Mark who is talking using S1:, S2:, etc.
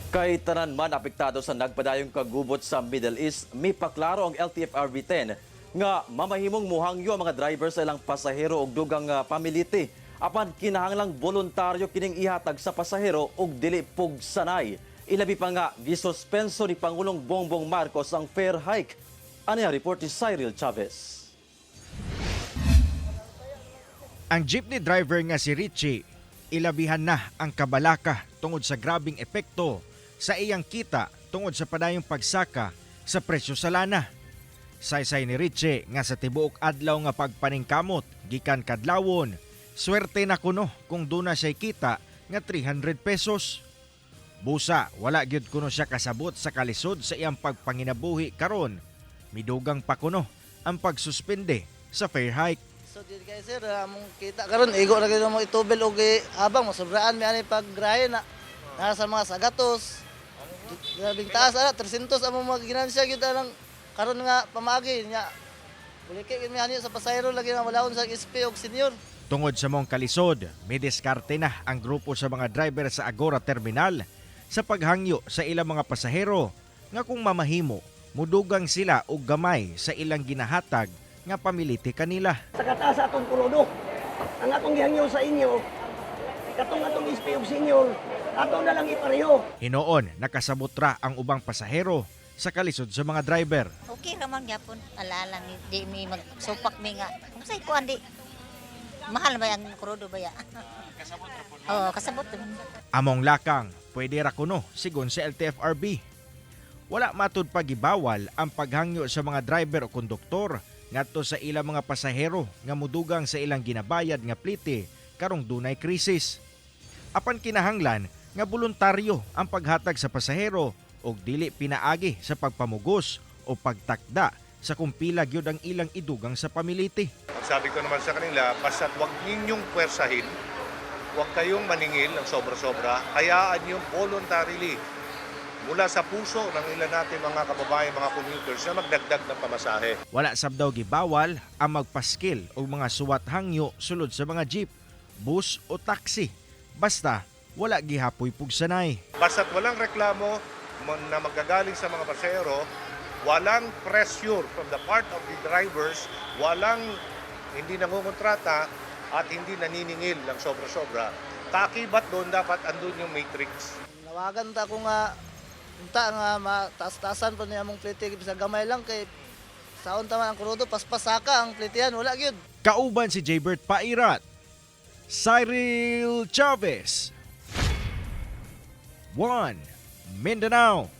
S1: Kay tanan man apektado sa nagpadayong kagubot sa Middle East, mipaklaro ang LTFRB 10 nga mamahimong muhangyo ang mga driver sa ilang pasahero og dugang pamiliti. Apan kinahanglang voluntaryo kining ihatag sa pasahero og dili pugsanay. Ilabi pa nga gisuspenso ni Pangulong Bongbong Marcos ang fare hike. Ani ang report ni Cyril Chavez.
S2: Ang jeepney driver nga si Richie, ilabihan na ang kabalaka tungod sa grabing epekto sa iyang kita tungod sa padayong pagsaka sa presyo sa lana. Saysay ni Richie nga sa tibuok adlaw nga pagpaningkamot gikan kadlawon, swerte na kuno kung duna siya'y kita nga 300 pesos. Busa, wala gyud kuno siya kasabot sa kalisod sa iyang pagpanginabuhi karon. Midugang pa kuno ang pagsuspende sa fare hike.
S3: So di kay sir, among kita karon igo ra gyud mo itubel og habang masobraan mi ani paggrahe na nasa mga sagatos. Grabing taas ana, 300 among mga ginansya gyud anang karon nga pamagi nya. Buliki gyud mi ani sa pasahero lagi na walaon sa SP og senior.
S2: Tungod sa mong kalisod, may diskarte na ang grupo sa mga driver sa Agora Terminal sa paghangyo sa ilang mga pasahero nga kung mamahimo, mudugang sila og gamay sa ilang ginahatag nga pamiliti kanila.
S4: Sa kataas sa atong krudo. Ang akong gihangyo sa inyo, katong atong SP ug senior, ato na lang ipareho.
S2: Hinoon, nakasabot ra ang ubang pasahero sa kalisod sa mga driver.
S5: Okay raman gyapon, alala mi di mi magsupak mi nga. Kung say kuan di mahal ba ang krudo ba ya? Kasabot ra po. Oo, kasabot.
S2: Among lakang, pwede ra kuno sigon sa LTFRB. Wala matud pagibawal ang paghangyo sa mga driver o konduktor ngadto sa ilang mga pasahero nga mudugang sa ilang ginabayad nga plite karong dunay krisis. Apan kinahanglan nga voluntaryo ang paghatag sa pasahero og dili pinaagi sa pagpamugos o pagtakda sa kung pila gyud ang ilang idugang sa pamiliti.
S6: Ang sabi ko naman sa kanila, basta't wag ninyong pwersahin, huwag kayong maningil ng sobra-sobra, hayaan yung voluntarily mula sa puso ng ilan natin mga kababayan, mga commuters na magdagdag ng pamasahe.
S2: Wala sab daw gibawal ang magpaskil og mga suwat hangyo sulod sa mga jeep, bus o taxi. Basta wala gihapoy pugsanay.
S6: Basta't walang reklamo na magagaling sa mga pasahero, walang pressure from the part of the drivers, walang hindi nangungontrata at hindi naniningil ng sobra-sobra. Kakibat doon, dapat andun yung matrix.
S3: Nawagan ta ko nga unta nga mataas-taasan pa niya among plite bisag gamay lang kay saon ta man ang krudo, paspasaka ang plitehan, wala gyud.
S2: Kauban si Jaybert Pairat, Cyril Chavez, 1 Mindanao.